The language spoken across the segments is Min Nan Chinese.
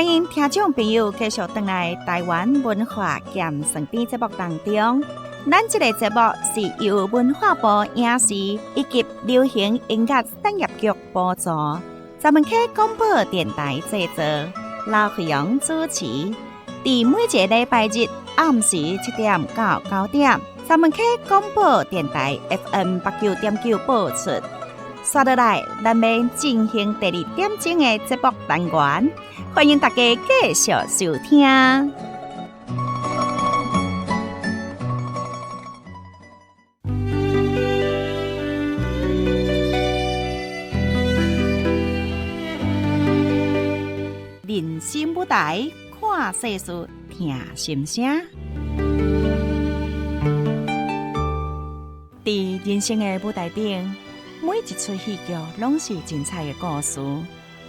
歡迎聽眾朋友繼續轉來台灣文化鹹酸甜節目當中。咱這個節目是由文化部影視以及流行音樂產業局補助，三文溪廣播電臺製作，劉惠陽主持。佇每一個禮拜日暗時7點到9點，三文溪廣播電臺 FM 89.9播出。煞落來，咱欲進行第二點鐘的節目單元，歡迎大家繼續收聽。人生舞台，看世事，聽心聲。佇人生的舞台頂，每一齣戲劇攏是精彩的故事，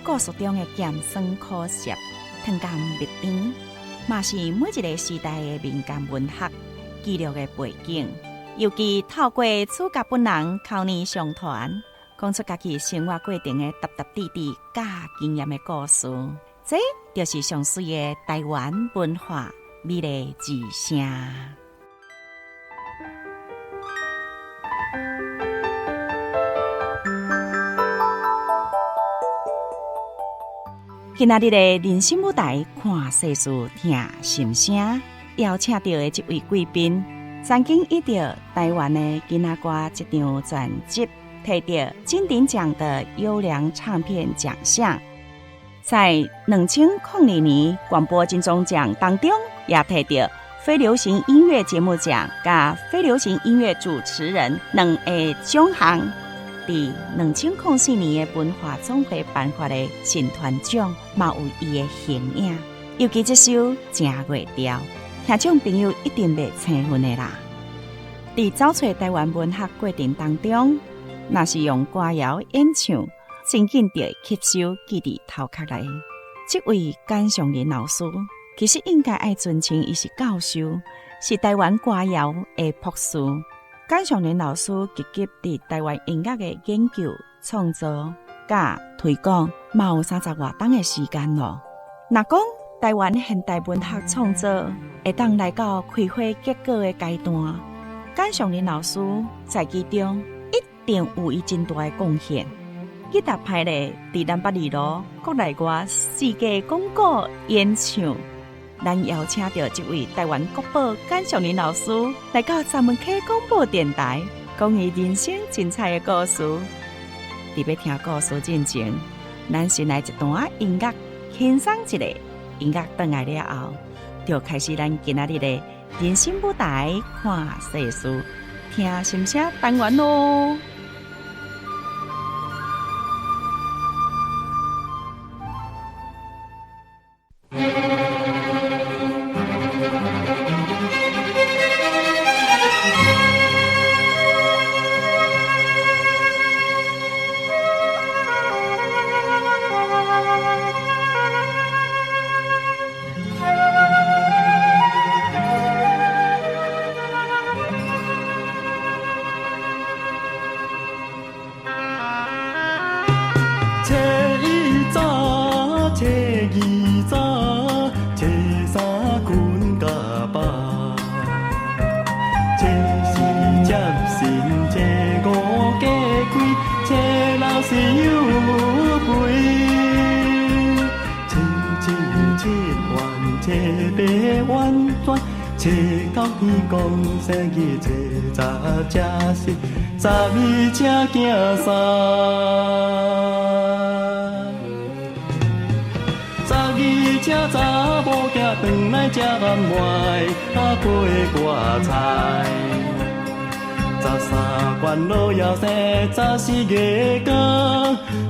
故事中的鹹酸苦澀、糖甘蜜甜，嘛是每一個時代的民間文學記錄的背景。尤其透過主角本人口耳相傳，講出家己生活過程的沓沓滴滴佮經驗的故事，這就是上媠的台灣文化美麗之聲。今仔日的人生舞台，看世事，聽心聲，邀請到的這位貴賓，曾經得著台灣的囡仔歌這張專輯，提著金鼎獎的優良唱片獎項，在2002年廣播金鐘獎當中，也提著非流行音樂節目獎佮非流行音樂主持人兩個獎項。佇2004年的文化總會頒發的新團獎，嘛有伊的形影。尤其這首《正月調》，聽眾朋友一定袂生分的啦。佇找揣台灣文學過程當中，若是用歌謠演唱，真緊就會吸收記佇頭殼內。這位簡尚仁老師，其實應該愛尊稱伊是教授，是台灣歌謠的博士。簡尚仁老師積極佇台灣音樂的研究、創作、佮推廣，嘛有三十外冬的時間囉。若講台灣現代文學創作會當來到開花結果的階段，簡尚仁老師在其中一定有伊真大的貢獻。吉他排列佇南北二路國內外世界廣告演唱。咱邀請著這位台灣國寶簡尚仁老師來到三文溪廣播電臺，講伊人生精彩的故事。佇欲聽故事進前，咱先來一段音樂，輕鬆一下。音樂轉來了後，就開始咱今仔日的人生舞台，看世事，聽心聲單元囉。初一早，初二早，初三睏甲飽，初四接神，初五過開，初六是有肥。初七七元，初八婉轉，初九天公生日，初十食食，十二車行山。十二車查某囝轉來食飯糜，啊配瓜菜。13關老爺生，14月光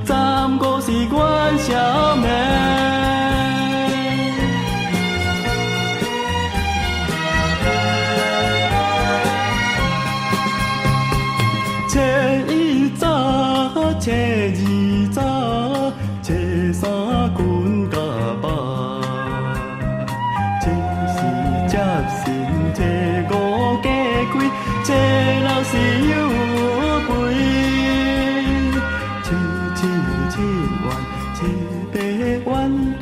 ，15是元宵暝。初一早，初二早，初三睏甲飽，初四接神，初五過開，初六是有肥。初七七元，初八婉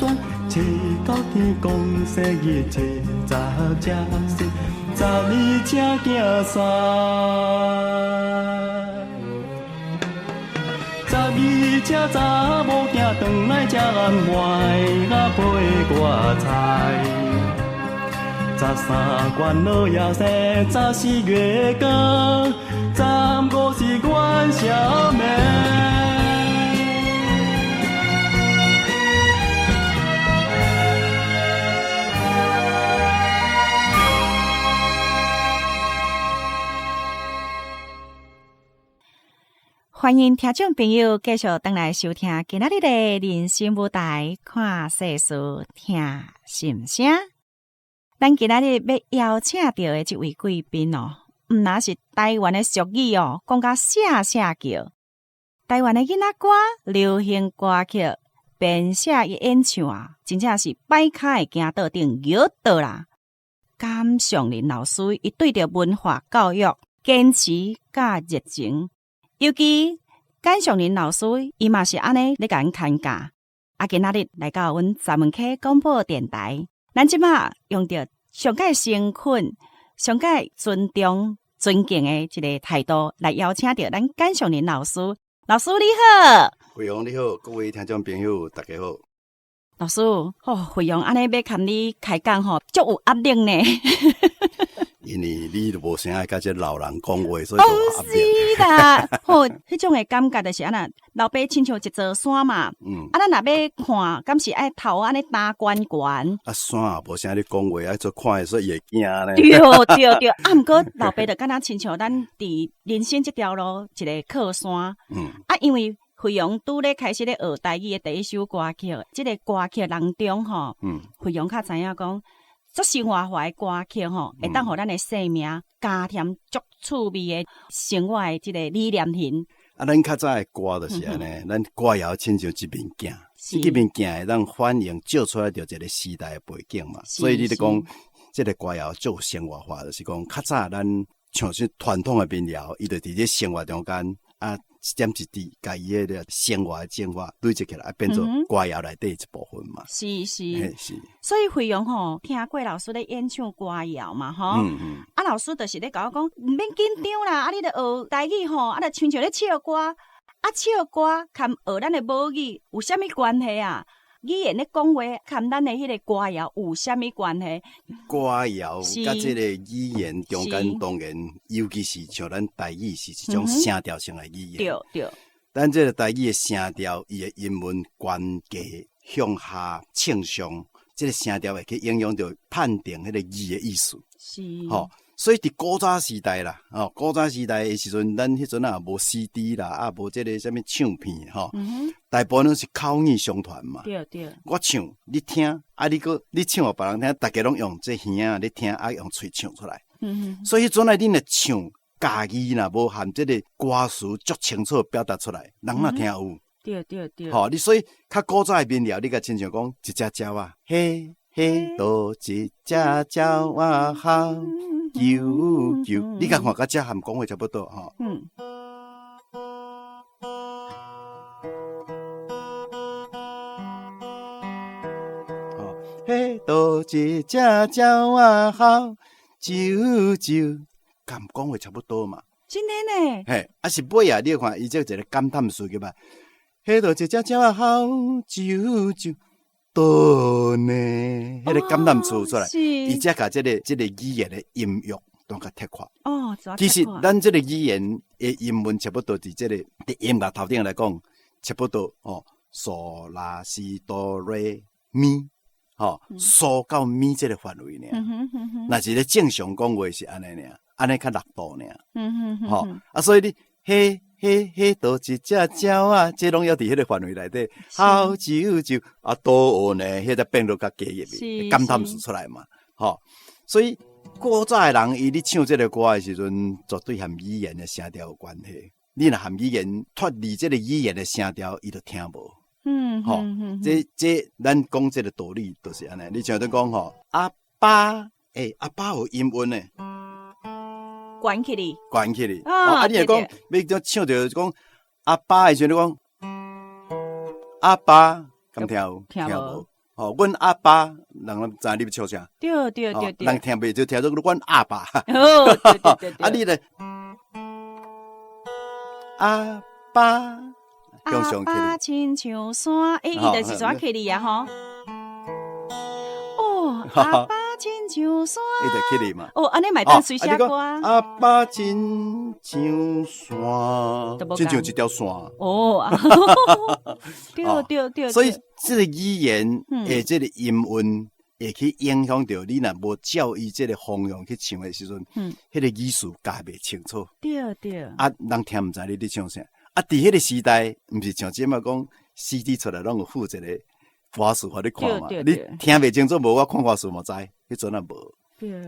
轉，初找到天公生日，初十才生，十二才行山。十二车查某囝转来才按卖啊配歌菜。十三关老爷生，十四月光，十五是元宵暝。歡迎聽眾朋友繼續轉來收聽今仔日的人生舞台，看世事，聽心聲。咱今仔日欲邀請著的這位貴賓哦，毋但是台灣的俗語哦，講甲聲聲叫。台灣的囡仔歌、流行歌曲編寫與演唱啊，真正是擺跤會行桌頂搖倒啦。甘尚林老師伊對著文化教育堅持佮熱情。尤其甘尚林老師，伊嘛是按呢咧共阮牽教。啊，今仔日來到阮三文溪廣播電臺，咱這馬用著上蓋誠懇、上蓋尊重、尊敬的一個態度來邀請著咱甘尚林老師。老師你好，惠陽你好，各位聽眾朋友大家好。老師，哦，惠陽按呢欲共你開講吼，足有壓力呢。因為你都無啥愛佮這老人講話，所以就有壓力。是啦，吼，彼種的感覺就是按怎，老爸親像一座山嘛。啊，咱若欲看，敢是愛頭按呢擔懸懸。啊，山也無啥咧講話，啊，做看的所以會驚呢。對對對，啊，毋過老爸就敢若親像咱佇人生這條路一個靠山。啊，因為惠陽拄咧開始咧學台語的第一首歌曲，這個歌曲當中吼，惠陽較知影講。足生活化的歌曲吼，會當予咱的生命加添足趣味的生活的這個理念型。啊，咱較早的歌就是按呢，咱歌謠親像一面鏡，這面鏡會當反映照出來著一個時代的背景嘛。所以你咧講這個歌謠足有生活化，就是講較早咱像是傳統的民謠，伊就佇咧生活中間啊。一點一滴，共伊彼个生活的精華累積起來，變做歌謠內底一部分嘛。是是是。所以惠陽吼，聽過老師咧演唱歌謠嘛，吼。啊，老師就是咧共我講，毋免緊張啦，啊，你著學台語吼，啊，著親像咧唱歌，啊，唱歌含學咱的母語有啥物關係啊？語言咧講話含咱的彼個歌謠有啥物關係？歌謠佮這個語言中間當然，尤其是像咱台語是一種聲調性的語言。對對。咱這個台語的聲調，伊的音韻懸低向下唱上，這個聲調會去影響著判定彼個字的意思。是。吼，所以佇古早時代啦，吼，古早時代的時陣，咱彼陣也無 CD 啦，啊，無這個啥物唱片吼，大部分攏是口耳相傳嘛。對對。我唱，你聽，啊，你閣你唱予別人聽，大家攏用這耳仔咧聽，啊，用喙唱出來。所以彼陣仔恁若唱家己若無含這個歌詞足清楚表達出來，人哪聽有？對對對。吼，你所以較古早的民謠，你共親像講一隻鳥仔，嘿嘿，倒一隻鳥仔好。啾啾，你共看佮這含講話差不多吼。吼，嘿，倒一隻鳥仔好啾啾，佮講話差不多嘛。真的呢？嘿，啊是尾啊，你看伊這一個感嘆詞句嘛，彼倒一隻鳥仔好啾啾。倒呢，彼個感嘆詞出來，伊才共這個這個語言的音樂都共貼闊。哦，其實咱這個語言的音韻差不多，佇這個佇音樂頭頂來講，差不多哦，嗦拉西哆瑞咪，吼，嗦到咪這個範圍爾。若是咧正常講話是按呢爾，按呢較六度爾。吼，啊，所以你彼。彼彼倒一隻鳥仔，這攏猶佇彼個範圍內底，好啾啾啊，倒呢，彼個變做較低入去，感嘆詞出來嘛，吼。所以古早的人伊咧唱這個歌的時陣，絕對和語言的聲調有關係。你若和語言脫離這個語言的聲調，伊就聽無。吼，這這咱講這個道理就是按呢。你像咧講吼，阿爸，欸，阿爸有音韻的。懸起哩，懸起哩。啊，你若講欲唱著講阿爸的時陣，你講阿爸，敢聽有？聽無？吼，阮阿爸，人攏知你欲唱啥？對對對對。人聽袂就聽做阮阿爸。哦，對對對對。啊，你咧阿爸，阿爸親像山，欸，伊就是怎起哩啊？吼。哦，阿爸親像山，伊就起哩嘛。哦，按呢嘛會當隨寫歌。阿爸親像山，親像一條線。哦，對對對。所以這个語言的這个音韻會去影響著你，若無照伊這个方向去唱的時陣，彼个意思共袂清楚。對對。啊，人聽毋知你咧唱啥。啊，佇彼个時代，毋是像這馬講 CD 出來攏有附一个歌詞予你看嘛？你聽袂清楚，無我看歌詞嘛知，彼陣也無。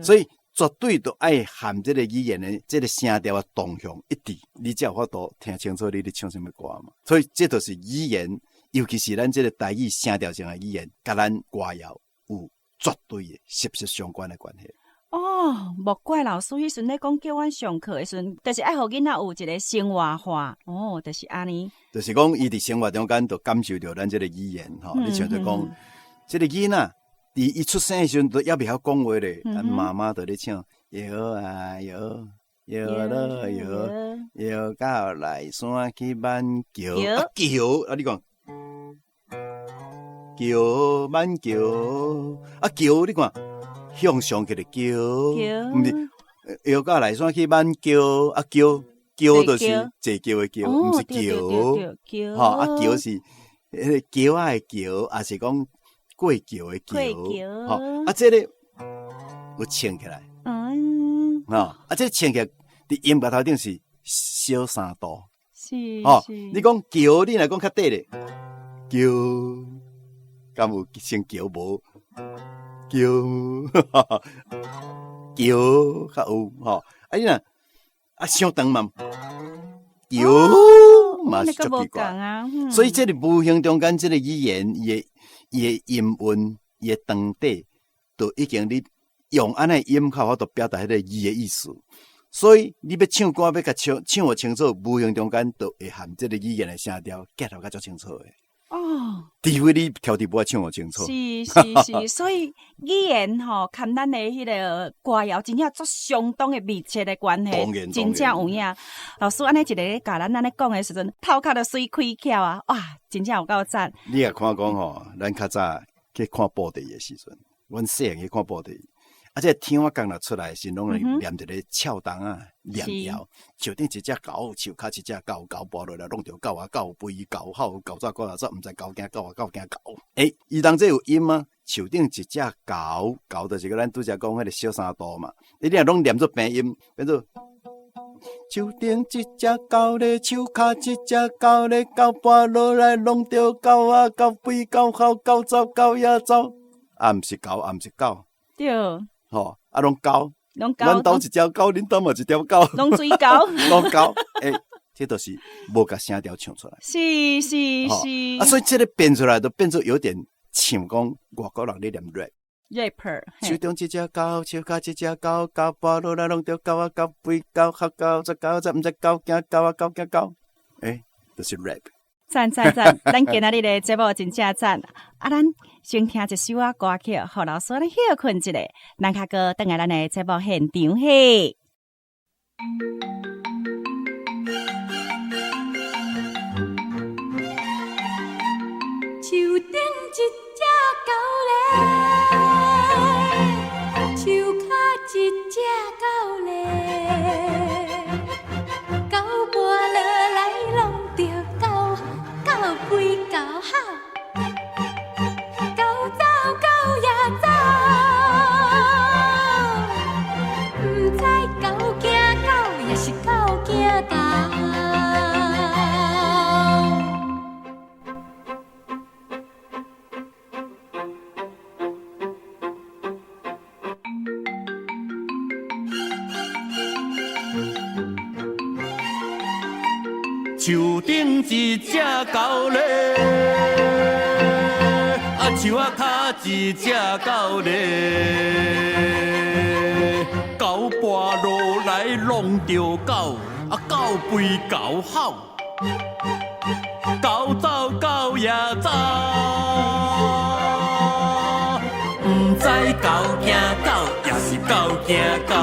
所以絕對都愛和這个語言的這个聲調的動向一致，你才有法度聽清楚你咧唱啥物歌嘛。所以這就是語言，尤其是咱這个台語聲調性的語言，佮咱歌謠有絕對的息息相關的關係。哦，莫怪老師彼陣咧講叫阮上課的時陣，就是愛予囡仔有一个生活化。哦，就是按呢。就是講，伊佇生活中間就感受著咱這个語言吼。你像就講，這个囡仔佇伊出生的時陣都猶未曉講話咧，咱媽媽就咧唱搖啊搖，搖囉搖，搖到內山去挽橋，啊橋啊你講橋挽橋，啊橋你看。向上起來橋，毋是搖到內山去挽橋，啊橋橋就是坐轎的轎，毋是橋，吼啊橋是彼个橋仔的橋，抑是講過橋的橋，吼啊這个有唱起來，吼啊這个唱起來佇音樂頭頂是小三度，是，吼你講橋，你若講較短咧，橋，敢有成橋無？橋，橋較有吼，啊你若啊傷長嘛，橋嘛是足奇怪，所以這个無形中間這个語言，伊的音韻，伊的長短，都已經你用按呢音較有法度表達彼个字的意思。所以你欲唱歌，欲共唱唱予清楚，無形中間就會和這个語言的聲調結合較足清楚的。哦，除非你挑剔無愛唱予清楚。是是是，所以語言吼，佮咱的彼个歌謠真正足相當的密切的關係，真正有影。老師按呢一个咧共咱按呢講的時陣，頭殼就隨開竅啊！哇，真正有夠讚。你若看講吼，咱較早去看布袋戲的時陣，阮細漢去看布袋戲，啊，這个天仔公若出來時，攏會念一个俏童仔，念謠，樹頂一隻狗，樹跤一隻狗，狗跋落來弄著狗啊狗，吠狗吼，狗走狗走，毋知狗驚狗啊狗驚狗。欸，伊當這有音嗎？樹頂一隻狗，狗就是閣咱拄才講彼个小三度嘛。你若攏念做平音，變做樹頂一隻狗咧，樹跤一隻狗咧，狗跋落來弄著狗啊狗，吠狗吼，狗走狗也走，啊毋是狗，啊毋是狗。對。吼，啊，攏狗，攏狗，阮兜一隻狗，恁兜嘛一條狗，攏水狗，攏狗，欸，這都是無共聲調唱出來。是是是。啊，所以這个變出來，就變做有點像講外國人咧念 rap。 rapper。樹頂一隻狗，樹跤一隻狗，狗跋落來弄著狗啊狗，吠狗吼狗走狗走，毋知狗驚狗啊狗驚狗。欸，就是 rap。讚讚讚！咱今仔日的節目真正讚。啊，咱先聽一首仔歌曲，予老師咧歇睏一下，咱較閣轉來咱的節目現場嘿。樹頂一隻狗咧，樹跤一隻狗咧，狗跋落來弄著狗，狗吠狗吼，狗走狗也走，毋知狗驚狗，抑是狗驚狗。樹頂一隻狗咧，啊樹仔跤一隻狗咧，狗跋落來弄著狗，啊狗吠狗吼，狗走狗也走，行到。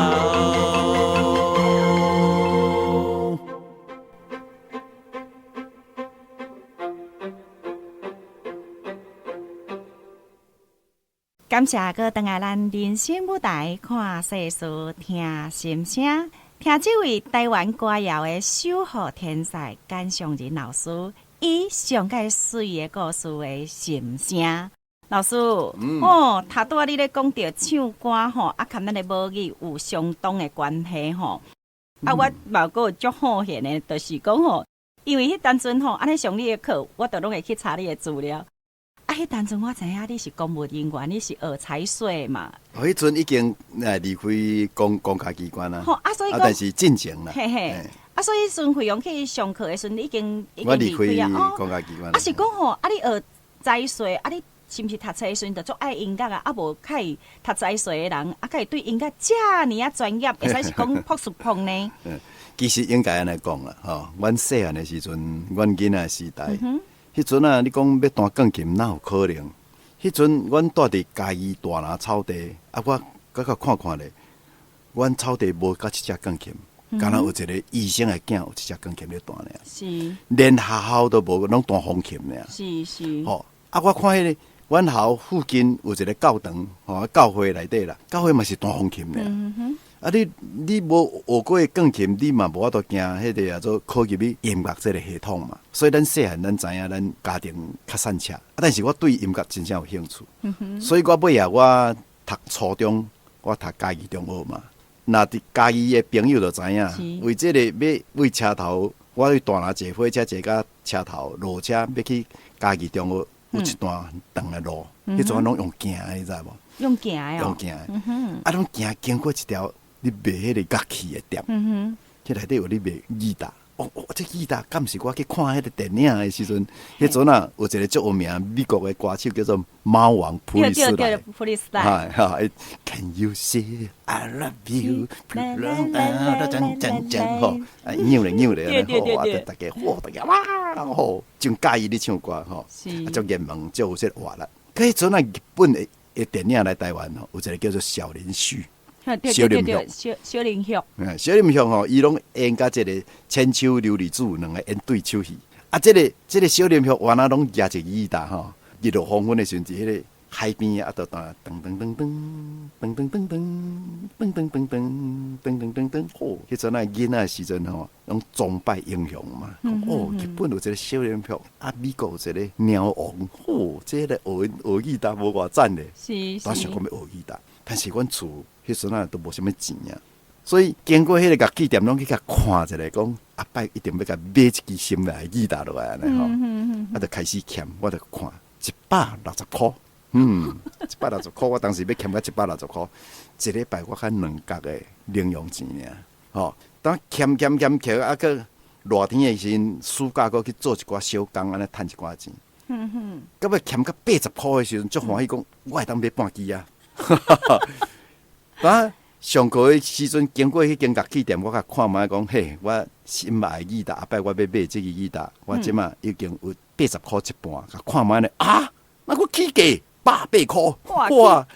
感謝閣轉來咱人生舞台，看世事，聽心聲，聽這位台灣歌謠的守護天才簡尚仁老師，伊上蓋媠的故事的心聲。老師，哦，頭拄仔你咧講著唱歌吼，啊，佮咱的母語有相當的關係吼。啊，我嘛閣有足好奇的，就是講吼，因為彼當陣吼，按呢上你的課，我都攏會去查你的資料。啊！彼當陣我知影你是公務人員，你是學財稅嘛？哦，彼陣已經離開公家機關啦。吼啊，所以啊，但是進前啦。嘿嘿。啊，所以彼陣惠陽去上課的時陣，已經已經我離開開公家機關。啊，是講吼，啊，你學財稅，啊，你是毋是讀冊的時陣就足愛音樂啊？啊，無較會讀財稅的人，啊，較會對音樂遮爾仔專業，會使是講樸素碰呢？其實應該按呢講啦，吼，阮細漢的時陣，阮囡仔時代。彼陣啊，你講欲彈鋼琴，哪有可能？彼陣阮蹛佇嘉義大林草地，啊，我閣較看看咧，阮草地無閣一隻鋼琴，敢若有一個醫生的囝有一隻鋼琴咧彈爾。連學校都無，攏彈風琴爾。是是。吼，啊，我看彼個，阮學校附近有一個教堂，吼，教會內底啦，教會嘛是彈風琴爾。啊你！你無學過鋼琴，你嘛無法度行彼個啊做考入去音樂這个系統嘛。所以咱細漢，咱知影咱家庭較散赤，啊，但是我對音樂真正有興趣。所以我尾仔我讀初中，我讀嘉義中學嘛。若佇嘉義的朋友就知影，為這個欲為車頭，我去大林坐火車坐到車頭落車，欲去嘉義中學有一段長的路，彼陣攏用行的，你知無？用行的用行的。啊，攏行經過一條。咧賣彼个樂器的店，彼內底有咧賣吉他。哦哦，這吉他敢是我去看彼个電影的時陣，彼陣啊有一個足有名美國的歌手叫做貓王普利斯萊。普利斯萊。哈，Can you see I love you？吼，啊，扭咧扭咧，吼，啊，大家，哇，大家哇，吼，真佮意咧唱歌吼，啊，足熱門，足有這個活力。彼陣啊，日本的電影來台灣吼，有一個叫做小林旭。小林旭，小林旭，小林旭吼，伊攏演佮這个千秋琉璃子兩个演對手戲。啊，這个這个小林旭原來攏舉一支吉他吼，日落黃昏的時陣，佇彼个海邊啊，就彈噔噔噔噔噔噔噔噔噔噔噔噔噔噔，吼！彼陣啊囡仔時陣吼，攏崇拜英雄嘛。哦，日本有一个小林旭，啊，美國有一个貓王，吼，這个學學吉他無偌讚咧。是我想講欲學吉他，但是阮厝。彼陣啊，都無啥物錢啊，所以經過彼个樂器店，攏去共看一下，講後擺一定欲共買一支心愛的吉他落來按呢吼，啊，就開始欠，我就看160箍，160箍，我當時欲欠到160箍，一禮拜我才兩角的零用錢爾，吼，當欠欠欠欠，啊，閣熱天的時陣，暑假閣去做一寡小工，按呢趁一寡錢，到尾欠到80箍的時陣，足歡喜講，我會當買半支啊。啊！上課的時陣經過彼間樂器店，我共看覓講，嘿，我心愛吉他，後擺我欲買這支吉他，我這馬已經有80箍一半，共看覓咧啊！那閣起價180箍，哇！啊，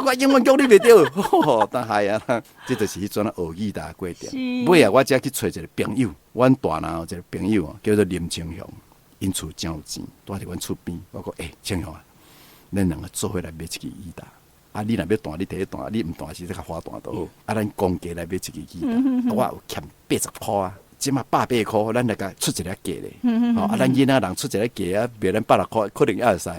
我永遠叫你袂著，但係啊，這就是彼陣學吉他的過程。尾仔我才去揣一個朋友，阮大林有一個朋友叫做林清雄，𪜶厝誠有錢，蹛佇阮厝邊。我講，欸，清雄啊，咱兩個做伙來買一支吉他。啊！你若欲彈，你摕去彈；你毋彈時，你共我彈就好。啊，咱公家來買一支吉他，我有欠80箍啊，這馬180箍，咱來共出一个價咧。吼，啊，咱囡仔人出一个價啊，賣咱160箍，可能猶會使。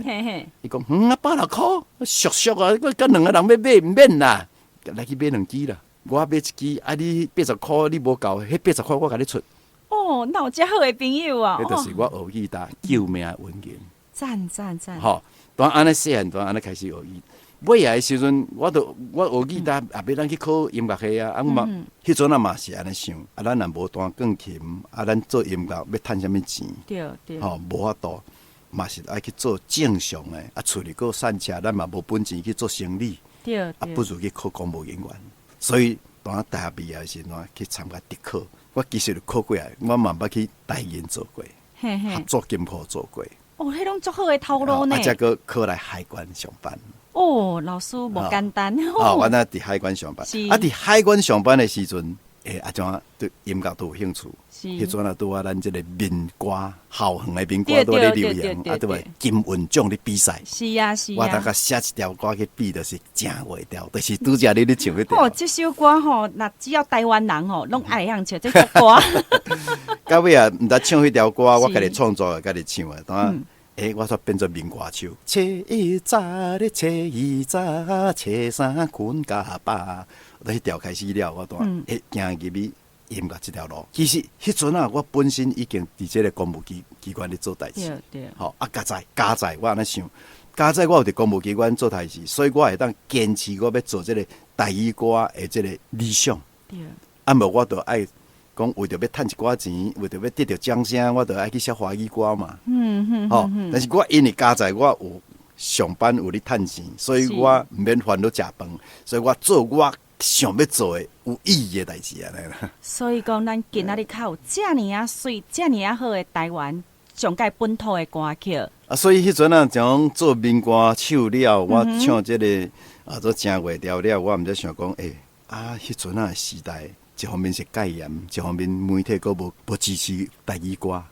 伊講，啊，160箍，俗俗啊！我佮兩個人欲買，毋免啦，來去買兩支啦。我買一支，啊，你80箍你無夠，彼80箍我共你出。哦，哪有遮好的朋友啊！彼就是我學吉他救命的恩人。讚讚讚！吼，當按呢細漢，當按呢開始學吉。尾仔的時陣，我就我學吉他，也欲咱去考音樂系啊。啊，嘛，彼陣啊嘛是按呢想，啊，咱若無彈鋼琴，啊，咱做音樂欲趁啥物錢？對對。吼，無法度，嘛是愛去做正常的。啊，厝裡閣散赤，咱嘛無本錢去做生理。對。啊，不如去考公務人員。所以，當我大學畢業的時陣，去參加特考，我其實就考過來，我嘛捌去台銀做過，合作金庫做過。哦，彼攏足好的頭路呢。啊，才閣考來海關上班。哦，老師無簡單。哦，我那佇海關上班，啊，佇海關上班的時陣，欸，啊怎啊對音樂都有興趣。彼陣啊，拄仔咱這個民歌，校園的民歌拄咧流行，啊，對無金韻獎咧比賽。是啊，是啊。我大概寫一條歌去比，就是正月調，就是拄才你咧唱彼條。哦，這首歌吼，若只要台灣人吼，攏愛會曉唱這首歌。到尾啊，毋知唱彼條歌，我家己創作的，家己唱的，當欸，我煞變做民歌手。初一早咧，初二早，初三睏甲飽，彼條開始了，我當欸行入去音樂這條路。其實彼陣啊，我本身已經佇這個公務機關咧做代誌。吼啊，佳哉佳哉，我按呢想，佳哉我有佇公務機關做代誌，所以我會當堅持我欲做這個台語歌的這個理想。啊，無我就愛講為著欲趁一寡錢，為著欲得著掌聲，我就愛去寫華語歌嘛。吼，但是我因為佳哉我有上班有咧趁錢，所以我毋免煩惱食飯，所以我做我想欲做的有意義的代誌按呢啦。所以講，咱今仔日較有遮爾仔媠、遮爾仔好的台灣上蓋本土的歌曲。啊，所以彼陣啊，像做民歌手了，我唱這個啊做正月調了，我毋知想講，欸，啊，彼陣啊時代，一方面是戒嚴，一方面媒體閣無支持台語歌，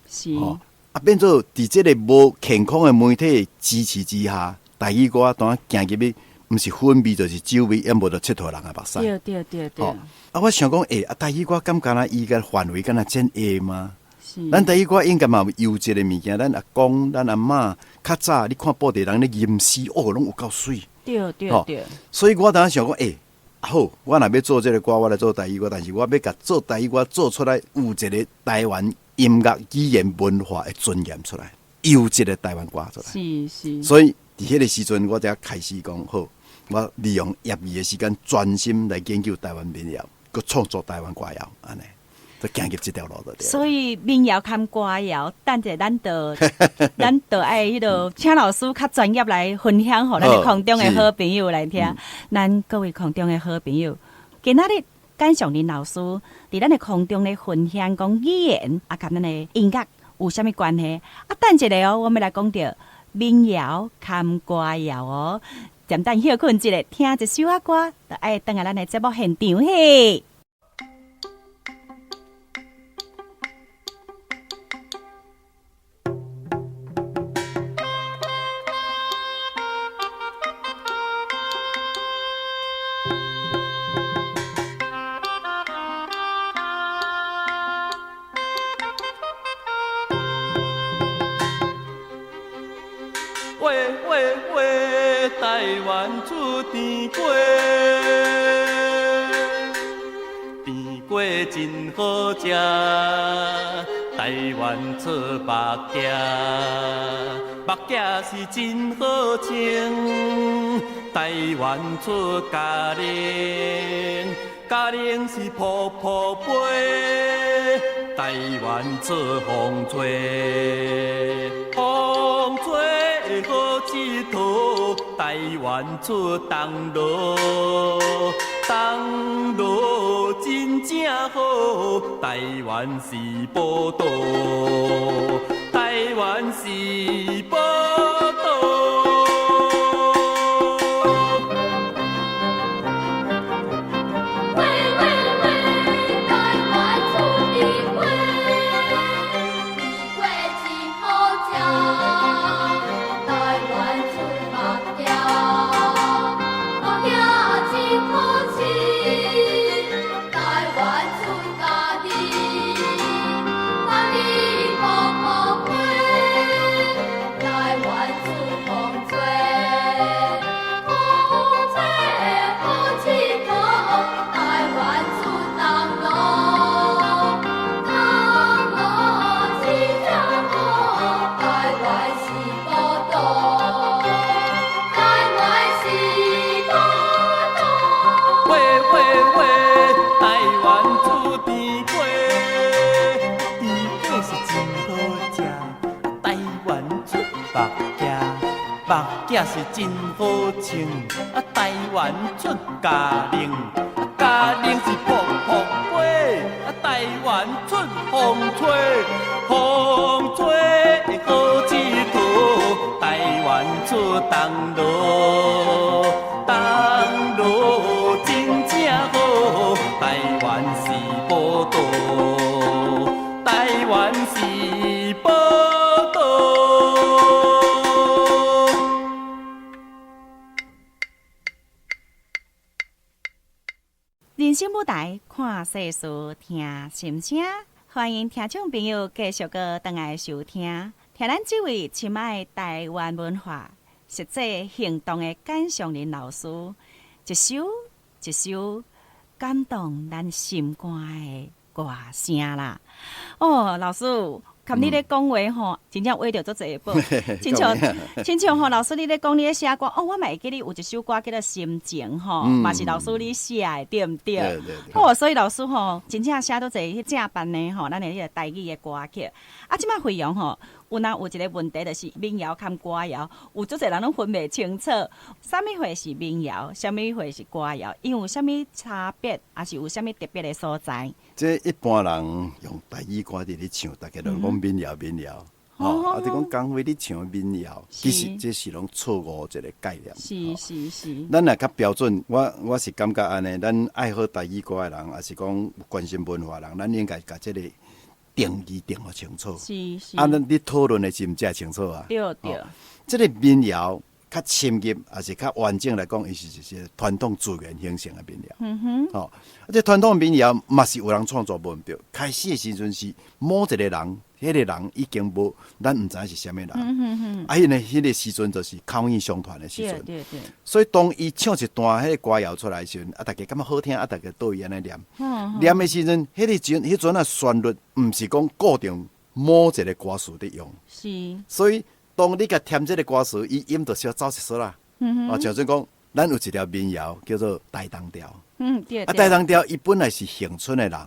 吼，啊變做佇這個無健康的媒體支持之下，台語歌當行入去，毋是粉味就是酒味，抑無就𨑨迌人的目屎。對對對對。啊，我想講，欸，啊台語歌敢敢若伊个範圍敢若遮狹嗎？咱台語歌應該嘛有優質的物件，咱阿公、咱阿嬤較早，你看布袋人咧吟詩，哦，攏有夠媠。對對對。所以我當時想講，欸，好，我若欲做這個歌，我來做台語歌，但是我欲共做台語歌做出來，有一個台灣音樂語言文化的尊嚴出來，優質的台灣歌出來。是是。所以佇彼個時陣，我才開始講好，我利用業餘的時間專心來研究台灣民謠，閣創作台灣歌謠，按呢。就行入這條路就對。所以民謠兼歌謠，等者咱就咱就愛彼個請老師較專業來分享，予咱的空中的好朋友來聽。咱各位空中的好朋友，今仔日感謝林老師佇咱的空中咧分享，講語言啊，佮咱的音樂有啥物關係？啊，等一下哦，我們來講著民謠兼歌謠哦。暫等歇睏一下，聽一首仔歌，就愛轉來咱的節目現場嘿。喂喂喂，台灣出甜粿，甜粿真好食。台灣出目鏡，目鏡是真好穿。台灣出咖喱，咖喱是噗噗飛。台灣出風吹，風吹好𨑨迌。台灣出銅鑼，銅鑼真正好。台灣是寶島，台灣是寶島。喂喂喂，台灣出甜粿，甜粿真好食。台灣出目鏡，目鏡真好穿。台灣出咖喱，咖喱噗噗飛。台灣出風吹，風吹好𨑨迌。台灣出銅鑼，銅鑼真正好。台灣是寶島，台灣是寶島。喂喂喂，台灣出甜粿，甜粿是真好食。台灣出目鏡，目鏡是真好穿。啊，台灣出咖喱，咖喱是噗噗飛。啊，台灣出風吹，風吹好𨑨迌。台灣出銅鑼，生舞台，看世事，聽心聲。歡迎聽眾朋友繼續閣轉來收聽，聽咱這位深愛台灣文化、實際行動的簡尚林老師，一首一首感動咱心肝的歌聲啦。哦，老師。含你咧講話吼，真正挖著足濟寶，親像親像吼，老師你咧講你咧寫歌，哦，我嘛會記得有一首歌叫做《心情》吼，嘛是老師你寫的，對毋對？對對對。哦，所以老師吼，真正寫足濟彼正版的吼，咱的彼個台語的歌曲。啊，這擺惠陽吼，有若有一個問題，就是民謠佮歌謠，有足濟人攏分袂清楚，啥物貨是民謠，啥物貨是歌謠，𪜶有啥物差別，抑是有啥物特別的所在？這一般人用台語歌佇咧唱，逐家攏講民謠民謠，吼，啊，就講江輝咧唱民謠，其實這是攏錯誤一個概念。是是是。咱若較標準，我是感覺按呢，咱愛好台語歌的人，抑是講關心文化的人，咱應該共這個定義定予清楚。是是。啊，咱咧討論的時陣才會清楚啊。對對。這個民謠較深入，抑是較完整來講，伊是一個傳統自然形成的民謠。吼，啊，這傳統民謠嘛是有人創作無毋對。開始的時陣是某一個人，彼個人已經無，咱毋知影是啥物人。啊，彼個時陣就是口耳相傳的時陣。對對對。所以當伊唱一段彼個歌謠出來的時陣，啊，逐家感覺好聽，啊，逐家對伊按呢念。念的時陣，彼個時陣，彼陣仔旋律毋是講固定某一個歌詞佇用。所以當你共添這個歌詞，伊音就小走一撮啦。哦，像做講，咱有一條民謠叫做台東調。啊，台東調伊本來是恆春的人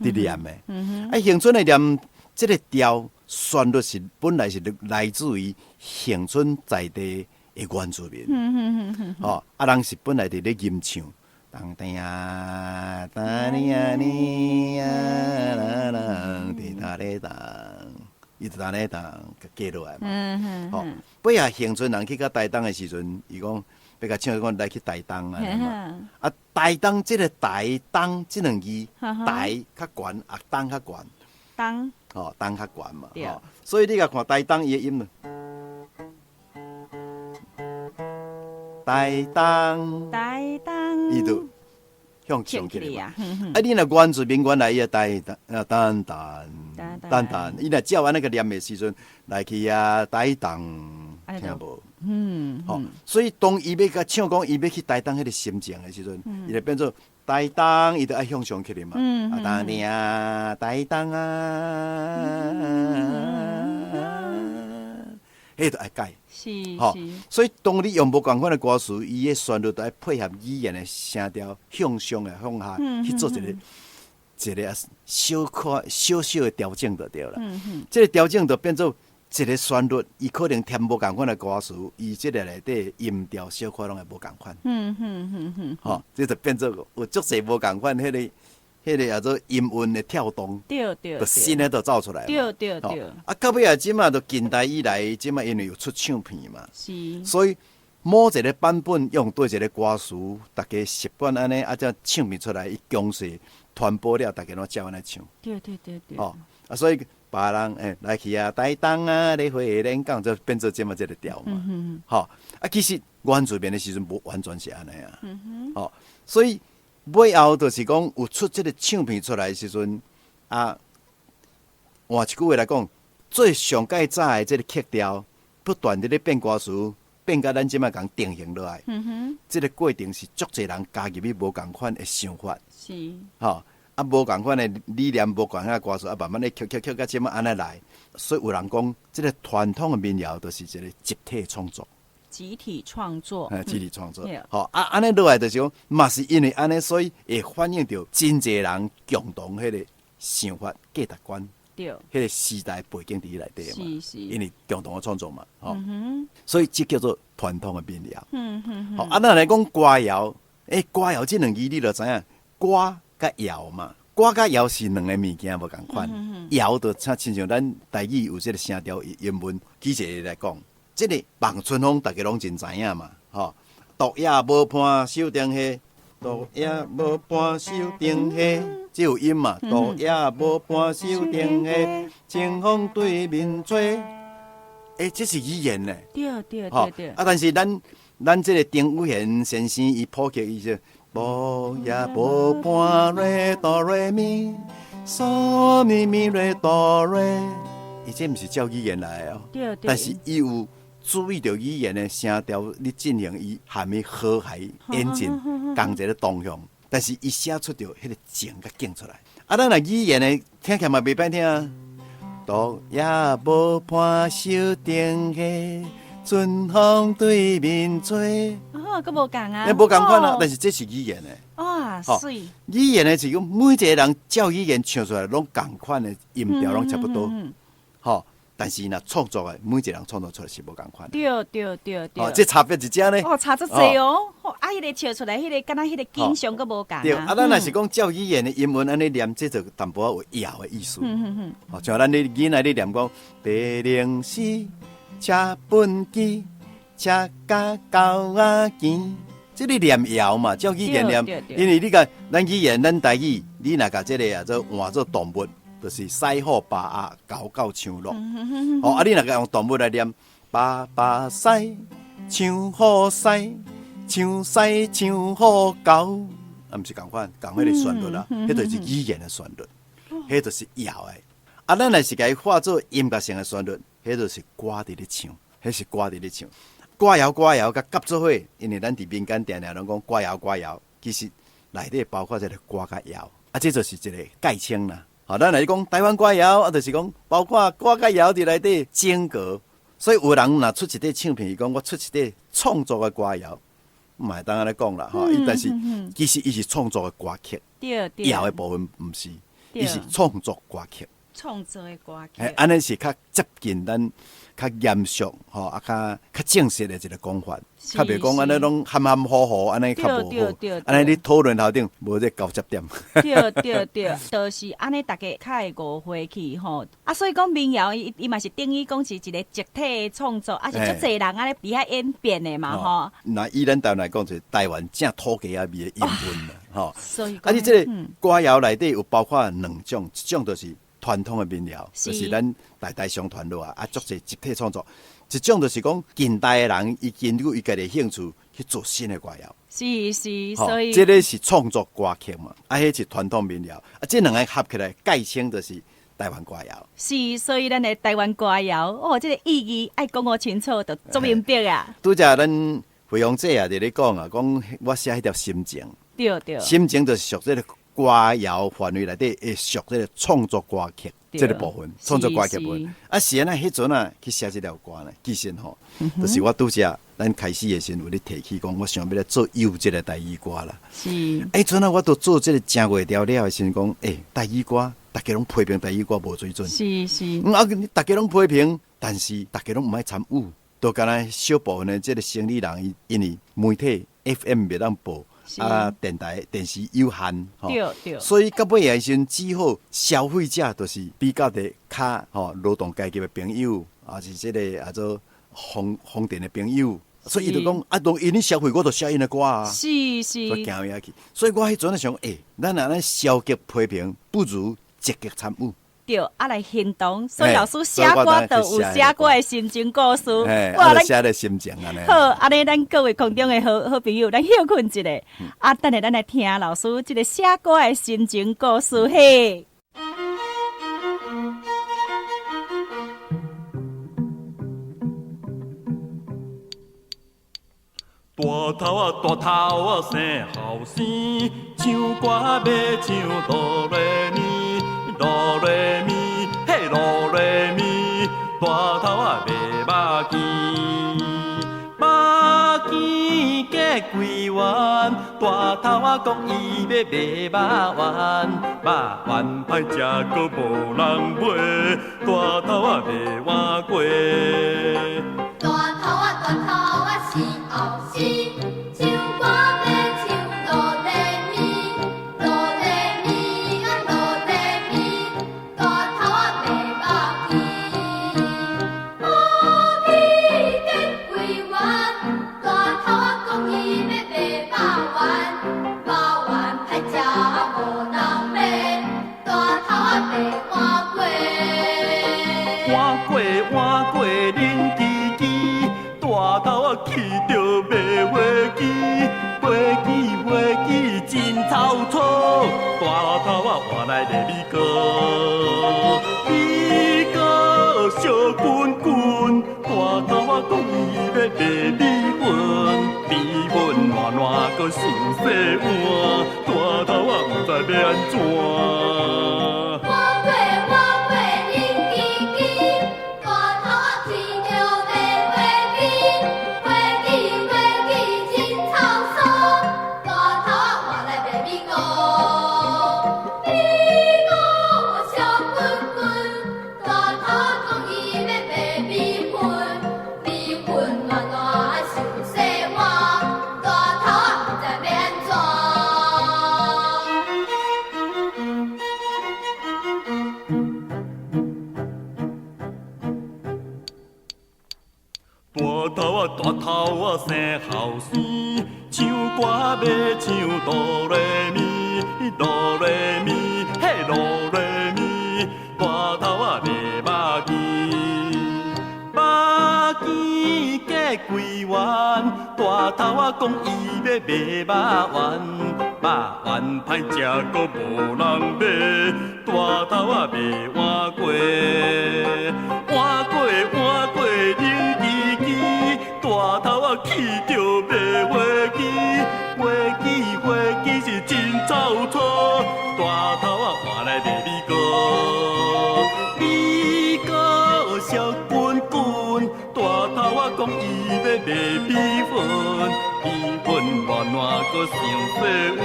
佇念的。啊，恆春的念這個調旋律是本來是來自於恆春在地的原住民。哦，啊，人是本來佇咧吟唱。當當呀，當哩呀哩呀啦啦，滴答咧當。伊就按呢當加落來嘛，吼，尾仔恆春人去到台東的時陣，伊講欲共唱講來去台東按呢嘛，啊，台東這個台東這兩字，台較懸，啊，東較懸，東，吼，東較懸嘛，吼，所以你共看台東伊的音，台東，台東，伊就向上起來嘛，啊，你若原住民原來伊個台東啊，等等，等等，伊若照按呢個念的時陣來去啊，台東，聽無？吼，所以當伊欲共唱講伊欲去台東彼個心情的時陣，伊就變做台東，伊就愛向上起來嘛，啊，當年啊，台東啊。彼就愛改，吼，所以當你用無仝款的歌詞，伊的旋律就愛配合語言的聲調向上的向下去做一個一個小可小小的調整就對啦。這個調整就變做一個旋律，伊可能添無仝款的歌詞，伊這個內底音調小可攏會無仝款。吼，這就變做有足濟無仝款彼個。彼個叫做音韻的跳動，就新的就走出來。對對對。啊，到尾啊，這馬就近代以來，這馬因為有出唱片嘛，所以某一個版本用對一個歌詞，逐家習慣按呢，啊，這唱片出來，伊強勢傳播了，逐家攏照按呢唱。對對對對。哦，啊，所以別人來去啊，台東啊，咧花蓮港就變做這馬這個調嘛。吼，啊，其實原住民的時陣無完全是按呢啊。吼，所以。尾後就是講有出這個唱片出來的時陣，啊，換一句話來講，最上蓋早的這個曲調，不斷佇咧變歌詞，變甲咱這擺共定型落來。這個過程是足濟人加入去無仝款的想法。是。吼，啊，無仝款的理念，無仝款的歌詞，啊，慢慢咧曲曲曲甲這擺按呢來。所以有人講，這個傳統的民謠就是一個集體創作。集體創作，集體創作，吼，啊，按呢落來就是講，嘛是因為按呢，所以會反映著真濟人共同彼個想法、價值觀，彼個時代背景佇內底嘛，因為共同的創作嘛，吼，所以這叫做傳統的民謠。吼，啊，咱來講歌謠，歌謠這兩字你就知影，歌佮謠嘛，歌佮謠是兩个物件無仝款，謠就親像咱台語有這個聲調音韻，舉一個來講。這個望春風，逐家攏真知影嘛，吼！獨夜無伴守燈下，獨夜無伴守燈下，這有音嘛？獨夜無伴守燈下，清風對面吹。這是語言呢。對對對對。啊，但是咱這個丁宇賢先生，伊譜曲伊說。哆呀无伴瑞哆瑞咪，嗦咪咪瑞哆瑞，伊这毋是照语言来的哦，但是伊有注意著语言的声调，咧进行伊含伊和谐演进，仝一个动向。但是伊写出著彼个情佮景出来。啊，咱若语言的听起来嘛袂歹听啊。独夜无伴守灯下，春风对面吹。哦，阁无仝啊。欸，无仝款啊，但是这是语言的。哇，媠。语言的是讲每一个人照语言唱出来，拢仝款的音调拢差不多。吼，但是若创作的每一个人创作出来是无仝款。哦，这差别伫遮呢。哦，差足济哦。啊，彼个唱出来，彼个敢若彼个景象阁无仝。对，啊，咱若是讲照语言的音韵按呢念，这就淡薄仔有摇的意思。哦，像咱咧囡仔咧念讲，白灵丝，车畚箕，车甲狗仔行，这个念摇嘛，照语言念，因为你共咱语言，咱台语，你若共这个啊做换做动物，就是狮虎豹鸭狗狗象鹿。哦，啊，你若共用动物来念，爸爸狮，象虎狮，象狮象虎狗，啊，毋是仝款，仝彼个旋律啦，彼就是语言的旋律，彼就是摇的。啊，咱若是共伊化做音乐性的旋律，彼就是歌伫咧唱，彼是歌伫咧唱。歌谣歌谣佮夹做伙，因为咱伫民间定定拢讲歌谣歌谣，其实内底包括这个歌佮谣，啊，这就是一个概称啦。好，咱若讲台湾歌谣，啊，就是讲包括歌佮谣伫内底整个。所以有人若出一块唱片，伊讲我出一块创作的歌谣，毋会当按呢讲啦，吼。伊但是其实伊是创作的歌曲，谣的部分毋是，伊是创作歌曲。创作的歌曲，按呢是较接近咱较严肃吼，啊较较正式的一个讲法，较袂讲按呢拢含含糊糊，按呢较无好。按呢你讨论头顶无这交接点。对对对，就是按呢，大家较会误会去吼。啊，所以讲民谣，伊伊嘛是等于讲是一个集体的创作，啊是足济人按呢伫遐演变的嘛吼。那以咱台湾来讲，就是台湾正土鸡仔味的音韵啦，吼。所以，啊，你这个歌谣内底有包括两种，一种就是传统的民谣，就是咱代代相传落来，啊，足济集体创作。一种就是讲近代的人，伊根据伊家己的兴趣去做新的歌谣。是是，所以这个是创作歌曲嘛，啊，彼是传统民谣，啊，这两个合起来概称就是台湾歌谣。是，所以咱的台湾歌谣，哦，这个意义爱讲予清楚，就足明白啊。拄才咱惠芳姐啊，伫咧讲啊，讲我写彼条心情。心情就是属这个歌谣范围内底会属这个创作歌曲这个部分，创作歌曲部分。啊，是按怎彼阵啊去写这条歌呢？其实吼，就是我拄才咱开始的时阵有咧提起讲，我想欲来做优质的台语歌啦。彼阵啊，我都做这个正月调了的时阵讲，欸，台语歌，大家拢批评台语歌无水准。啊，大家拢批评，但是大家拢毋爱参与，都敢若小部分的这个生理人，伊因为媒体 FM 袂当报。啊，电台、电视有限，吼，所以到尾的时阵，只好消费者就是比较的较吼劳动阶级的朋友，啊是这个啊做丰田的朋友，所以伊就讲啊，拢𪜶咧消费，我就写𪜶的歌啊，所以行遐去。所以我彼阵就想，欸，咱若按呢消极批评，不如积极参与。对，啊来行动，所以老师写歌就有写歌的心情故事。哇，咱写的心情按呢。好，按呢咱各位空中的好好朋友，咱休睏一下。啊，等下咱来听老师这个写歌的心情故事嘿。大头啊，大头啊，生后生，唱歌欲唱哆来咪，哆来咪，嘿哆来咪，大头啊卖肉羹，肉羹价几元？大头啊讲伊欲卖肉圆，肉圆歹食阁无人买，大头啊卖碗粿。大头啊，大头啊，生后生，唱歌欲唱哆来咪，哆来咪啊哆来咪，大头啊卖肉羹，肉羹价几元？大头啊讲伊欲卖肉圆，肉圆歹食无人买，大头啊卖碗粿。碗粿碗粿恁支持，仔講伊欲賣米粉，米粉爛爛閣傷細碗，大頭仔毋知欲按怎。我過我過冷吱吱，大頭仔提著賣花枝，花枝花枝真臭臊，大頭仔換來賣米糕，米糕燒滾滾，大頭仔講伊欲賣米粉，米粉爛爛傷細碗，大頭仔毋知欲按怎。大頭仔大頭仔生後生，唱歌欲唱哆來咪，哆來咪，嘿哆來咪。大頭仔賣肉羹，肉羹價幾元？大頭仔講伊欲賣肉丸，肉丸歹食閣無人買，大頭仔賣碗粿，碗粿碗粿冷吱吱，大頭仔氣著賣飛機，飛機飛機是真臭臊，大頭仔換來賣米糕，米糕燒滾滾，大頭仔講伊欲賣米粉，米粉爛爛閣傷細碗，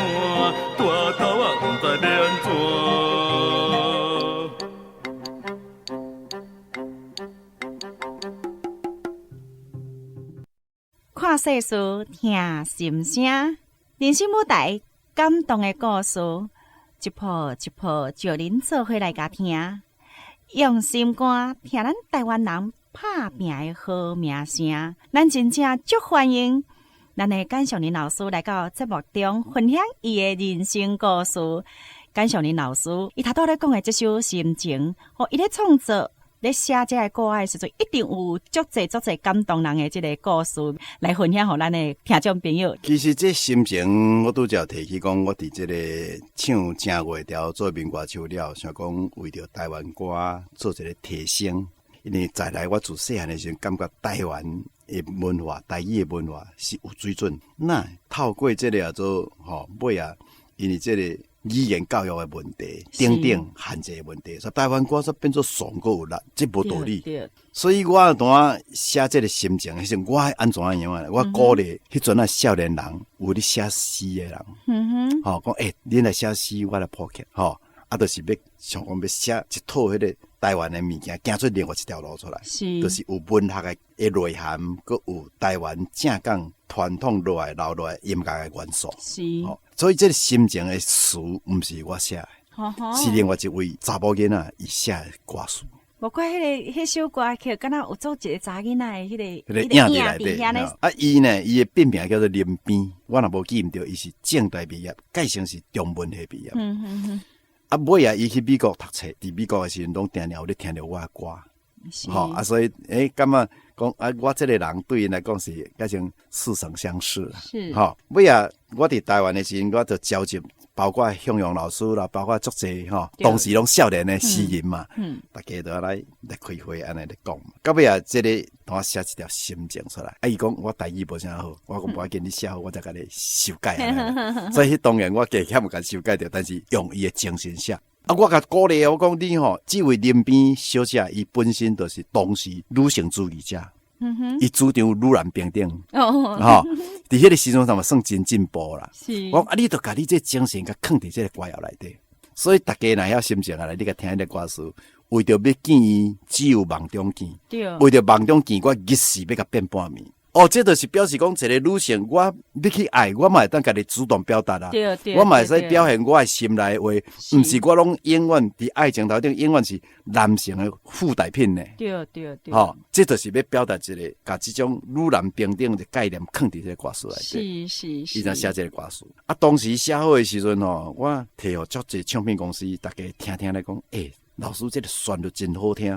大頭仔毋知欲按怎。看世事，聽心聲，人生舞台感動的故事，一步一步招恁做伙來共聽，用心肝聽咱台灣人拍拚的好名聲，咱真正足歡迎咱的簡淑玲老師來到節目中分享伊的人生故事。簡淑玲老師，伊頭拄咧講的這首心情，予伊咧創作、咧寫這个歌的時陣，一定有足濟足濟感動人的這个故事來分享予咱的聽眾朋友。其實這心情，我拄才有提起講，我佇這个唱正月調做民歌手了，想講為著台灣歌做一個提升。因為再來我自細漢的時陣，感覺台灣的文化、台語的文化是有水準。那透過這个做吼，尾仔，因為這个語言教育的問題等等限制的問題，所以台灣歌煞變做慫閣有力，這無道理。所以我當寫這个心情的時陣，我愛按怎樣啊？我鼓勵彼陣仔少年人有咧寫詩的人，吼講欸，恁來寫詩，我來譜曲，吼，啊，就是欲想講欲寫一套彼个台灣的物件，行出另外一條路出來，就是有文學的內涵，閣有台灣正港傳統落來留落來音樂的元素。所以這个心情的詞毋是我寫的，是另外一位查某囡仔伊寫的歌詞。無怪彼个彼首歌曲，敢若有做一个查囡仔的彼个彼个影佇內底。啊，伊呢，伊的筆名叫做林邊，我若無記毋著，伊是政大畢業，蓋成是中文系畢業。啊，尾仔伊去美國讀冊，佇美國的時陣，攏定定有咧聽著我的歌，吼啊，所以感覺講啊，我這个人對𪜶來講是蓋成似曾相識。吼，尾仔我佇台灣的時陣，我就召集包括向陽老師啦，包括足濟吼，當時攏少年的詩人嘛，大家都來來開會按呢咧講。到尾仔這个同我寫一條心情出來，啊，伊講我台語無啥好，我講無要緊，你寫好，我再共你修改。所以彼當然我加減有共修改著，但是用伊的精神寫。啊，我共鼓勵我講你吼，這位林邊小姐，伊本身就是當時女性主義者，伊主張女男平等，吼，佇彼个時陣上嘛算真進步啦。我講啊，你著共你這精神共囥佇這个歌謠內底，所以逐家若曉心情啊，來你共聽彼个歌詞，為著欲見伊，只有夢中見。為著夢中見，我日時欲共變半暝。哦，這就是表示講一个女性，我欲去愛，我嘛會當家己主動表達啊。我嘛會使表現我的心內話，毋是我攏永遠佇愛情頭頂，永遠是男性的附帶品呢。吼，這就是欲表達一个，共這種女男平等的概念囥佇這个歌詞內底。伊才寫這个歌詞。啊，當時寫好的時陣吼，我提予足濟唱片公司，逐家聽聽咧講，欸，老師這个旋律真好聽。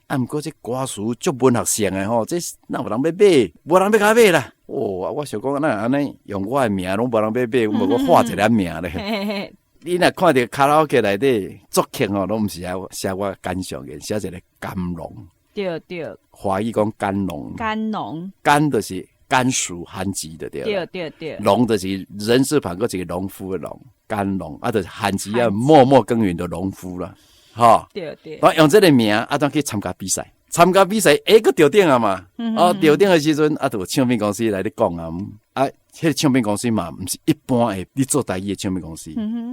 啊，毋過這歌詞足文學性的吼，這哪有人欲買？無人欲共買啦。哦，我想講，哪會按呢用我的名攏無人欲買，無我換一个名咧。你若看著卡拉 OK 內底作曲吼，攏毋是寫我簡淑的，寫一个甘龍。對對，華語講甘農，甘農，甘就是甘薯番薯就對對對對，農就是人字旁閣一個農夫的農，甘農啊，就是番薯啊，默默耕耘的農夫啦，吼，對對，我用這個名啊，當去參加比賽，參加比賽，欸，閣著頂啊嘛，哦，著頂的時陣啊，就有唱片公司來咧講啊，啊，彼個唱片公司嘛，毋是一般的，你做台語的唱片公司，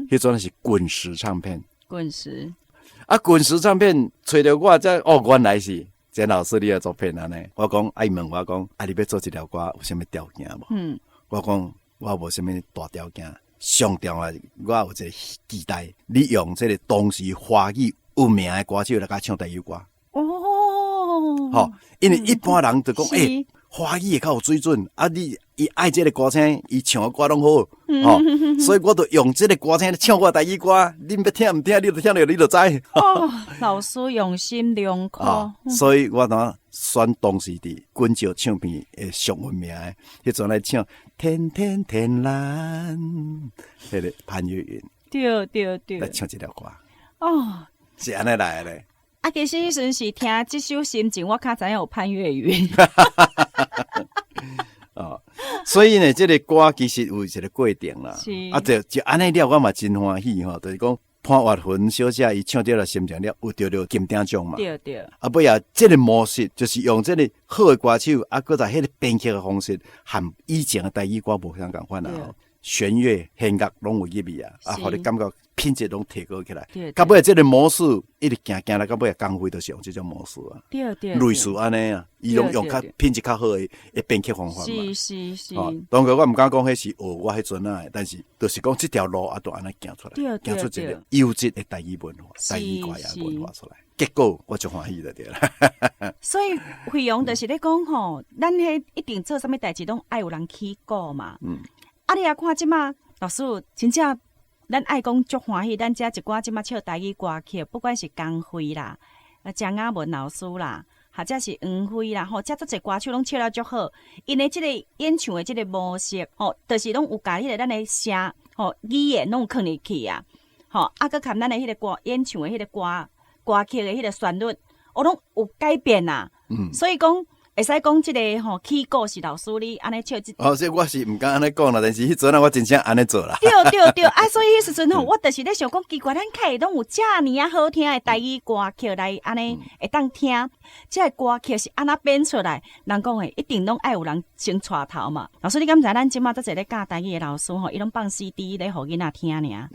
彼陣是滾石唱片，滾石，啊，滾石唱片揣著我，才哦，原來是簡老師你的作品按呢。我講，啊，伊問我講，啊，你欲做這條歌有啥物條件無？我講我無啥物大條件，上重要我有一個期待，你用這個當時華語有名的歌手來共唱台語歌。哦，吼，因為一般人就講，欸，華語會較有水準，啊，你伊愛這個歌星，伊唱的歌攏好，吼，所以我就用這個歌星唱我的台語歌，恁欲聽毋聽，你就聽著你就知。哦，老師用心良苦。所以我當選當時佇滾石唱片的上有名的，彼陣來唱《天天天藍》，彼個潘越雲。對對對。來唱這條歌。哦。是按呢來的咧。啊，其實彼陣是聽這首心情，我較知影有潘越雲。哦，所以呢，這個歌其實有一個過程啦。啊，就就按呢了，我嘛真歡喜吼，就是講潘越雲小姐伊唱著了心情了，有得著金鼎獎嘛。對對。啊，尾仔這個模式就是用這個好的歌手，啊，閣在彼個編曲的方式，和以前的台語歌無相仝款啊。弦樂、弦樂攏有入去啊，啊，予你感覺品質攏提高起來。到尾這個模式一直行行來，到尾江蕙就是用這種模式啊，對對，類似按呢啊，伊攏用較品質較好的編曲方法嘛。是是是。當然我毋敢講彼是學我彼陣仔的，但是就是講這條路啊，就按呢行出來，行出一個優質的台語文化、台語歌謠文化出來。結果我就歡喜就對啦。所以惠陽就是咧講吼，咱彼一定做啥物代誌，攏愛有人起鼓嘛。啊！你也看這馬老師，真正咱愛講足歡喜，咱遮一寡這馬唱台語歌曲，不管是江蕙啦、啊張雅文老師啦，或者是黃輝啦，吼，遮足濟歌手攏唱了足好。𪜶的這個演唱的這個模式，吼，就是攏有共彼個咱的聲，吼，語言攏有囥入去啊，吼，啊，閣含咱的彼個歌演唱的彼個歌歌曲的彼個旋律，哦，攏有改變啊。所以講。會使講這個吼起鼓是老師你按呢唱這。哦，這我是毋敢按呢講啦，但是彼陣啊，我真正按呢做啦。對對對，啊，所以彼時陣吼，我就是咧想講，奇怪，咱較會攏有遮爾啊好聽的台語歌曲來按呢會當聽，這个歌曲是按怎編出來？人講的一定攏愛有人先帶頭嘛。老師，你敢知咱這馬足濟咧教台語的老師吼，伊攏放 CD 咧予囡仔聽爾。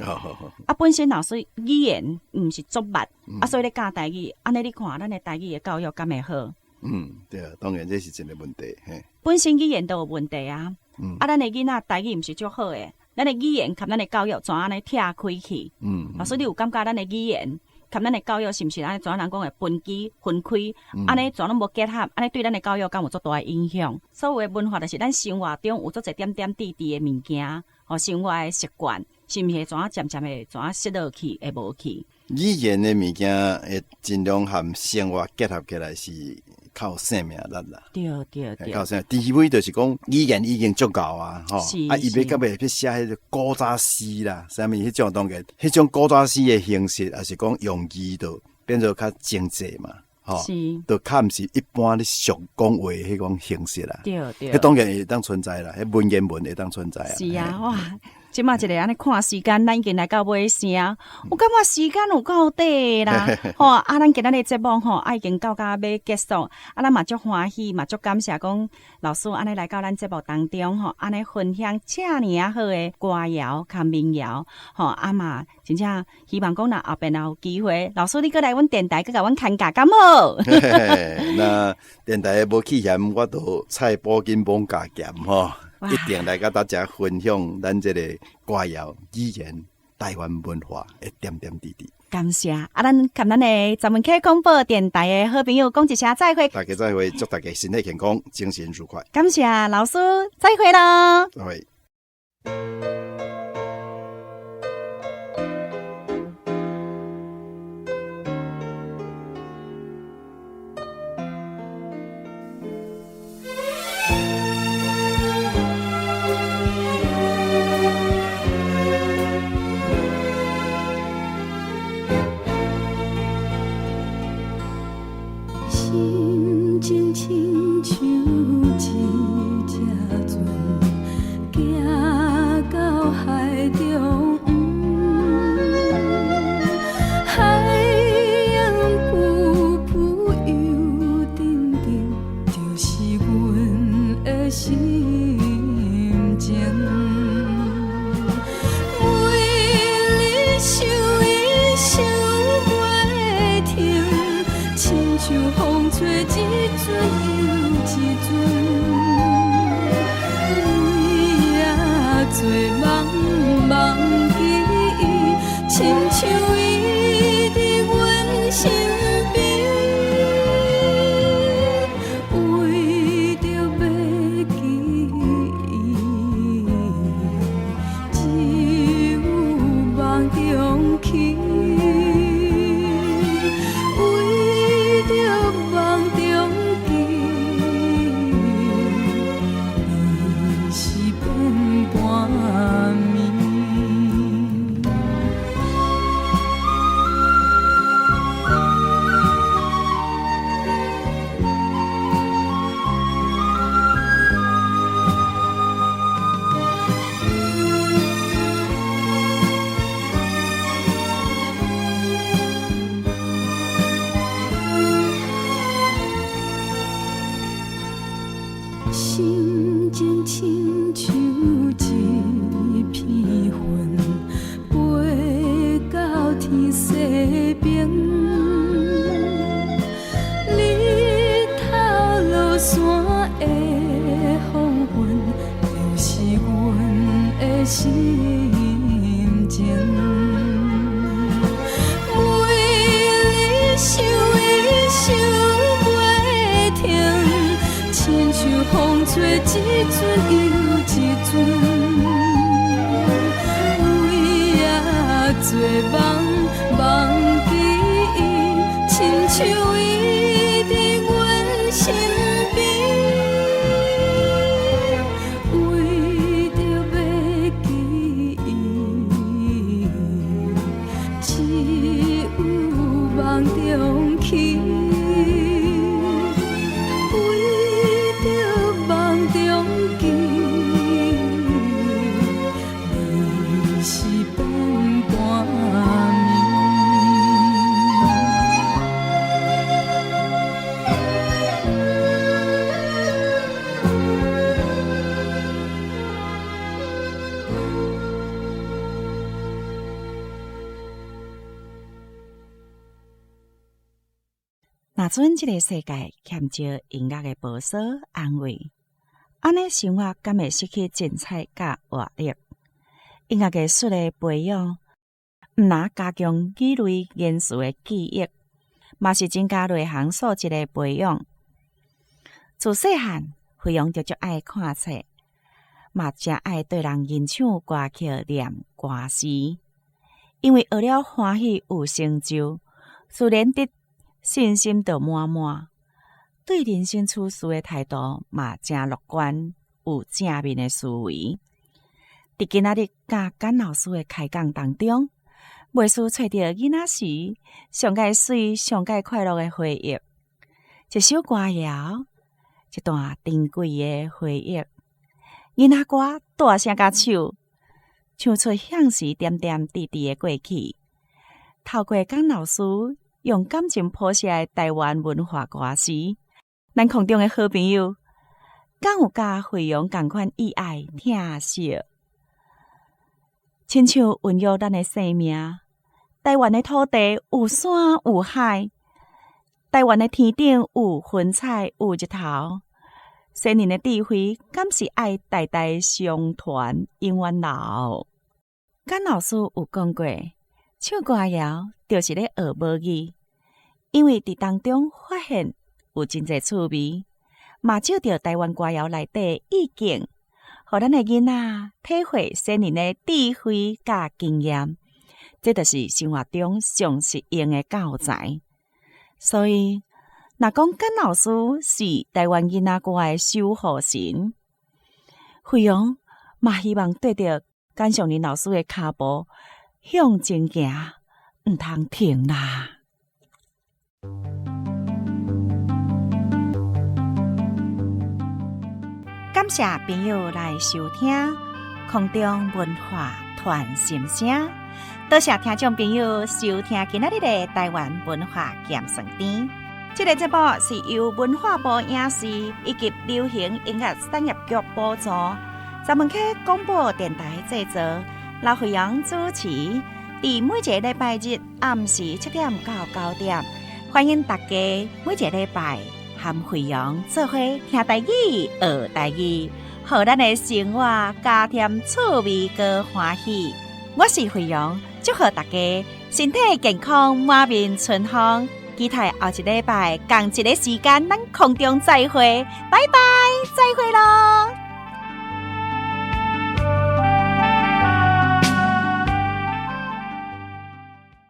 啊，本身老師語言毋是足捌，啊，所以咧教台語，按呢你看咱的台語的教育敢會好？嗯，對啊，當然這是一個問題。嘿，本身語言都有問題啊。啊，咱的囡仔台語毋是足好的，咱的語言佮咱的教育怎按呢拆開去？老師，你有感覺咱的語言佮咱的教育是毋是按呢怎人講的分機分開？按呢怎攏無結合？按呢對咱的教育敢有足大的影響？所有的文化就是咱生活中有足濟點點滴滴的物件，吼，生活的習慣，是毋是會怎漸漸會怎失落去，會無去？語言的物件會盡量和生活結合起來是較有生命力啦。對對對。較有生命，除非就是講語言已經足夠啊，吼。啊，伊欲到尾去寫彼個古早詩啦，啥物彼種當然，彼種古早詩的形式，也是講用字就變做較精緻嘛，吼。就較毋是一般咧俗講話彼種形式啦。對對。彼當然會當存在啦，彼文言文會當存在啊。是啊，哇！這馬一个按呢看時間，咱已經來到尾聲，我感覺時間有夠短啦，吼！啊，咱今仔日節目吼，啊已經到甲欲結束，啊，咱嘛足歡喜，嘛足感謝講老師按呢來到咱節目當中吼，按呢分享遮爾啊好的歌謠佮民謠，吼！啊嘛，真正希望講若後邊若有機會，老師你閣來阮電台閣共阮牽教敢好？那電台無去嫌，我都菜脯緊罔加鹹吼。一定來佮大家分享咱這個歌謠語言、台灣文化的點點滴滴。感謝啊！咱佮咱的十分溪廣播電台的好朋友講一聲再會。大家再會，祝大家身體健康，精神愉快。感謝老師，再會囉。再會。心的心情。为你想伊想袂停，亲像风吹一阵又一阵，为这梦梦记伊，亲像伊伫阮身边，为著欲记伊，只有梦中去，为著梦中记，伊是变半暝。心情亲像一片云，飞到天西边。日头落山的黄昏，就是阮的心情。为你想伊想袂停，亲像风吹一阵又一阵，为这梦梦记伊，亲像伊伫阮身边，为著欲记伊，只有梦中去。为著梦中记，你是变半暝。若准這个世界欠少音樂的保守安慰，按呢生活敢會失去精彩佮活力？音樂藝術的培養，毋但加強語類言辭的記憶，嘛是增加內涵素質的培養。自細漢，惠陽就足愛看冊，嘛誠愛對人吟唱歌曲、念歌詞，因為學了歡喜有成就，自然得信心就滿滿，對人生處事的態度嘛誠樂觀，有正面的思維。佇今仔日佮簡老師的開講當中，袂輸揣著囡仔時上蓋媠、上蓋快樂的回憶，一首歌謠，一段珍貴的回憶。囡仔歌大聲共唱，唱出向時點點滴滴的過去。透過簡老師用感情譜寫的台灣文化歌詞，咱空中的好朋友，敢有佮惠陽仝款意愛疼惜，親像孕育咱的生命。台灣的土地有山有海，台灣的天頂有雲彩有日頭。先人的智慧，敢是愛代代相傳，永遠留。簡老師有講過，唱歌謠就是咧學母語，因為佇當中發現有真濟趣味，嘛借著台灣歌謠內底意境，予咱的囡仔體會先人的智慧佮經驗，這就是生活中上實用的教材。所以，若講簡老師是台灣囡仔歌的守護神，惠陽嘛希望綴著簡尚林老師的跤步向前行，毋通停啦。感謝朋友來收聽空中文化傳心聲，多謝聽眾朋友收聽今仔日的台灣文化鑑賞店。這个節目是由文化部影視以及流行音樂產業局補助，十分溪廣播電臺製作，劉慧陽主持。佇每一个禮拜日暗時7點到9點，歡迎大家每一個禮拜和慧陽做伙聽台語、學台語，予咱的生活加添趣味閣歡喜。我是慧陽，祝賀大家身體健康，滿面春風。期待後一禮拜仝一个時間，咱空中再會，拜拜，再會囉。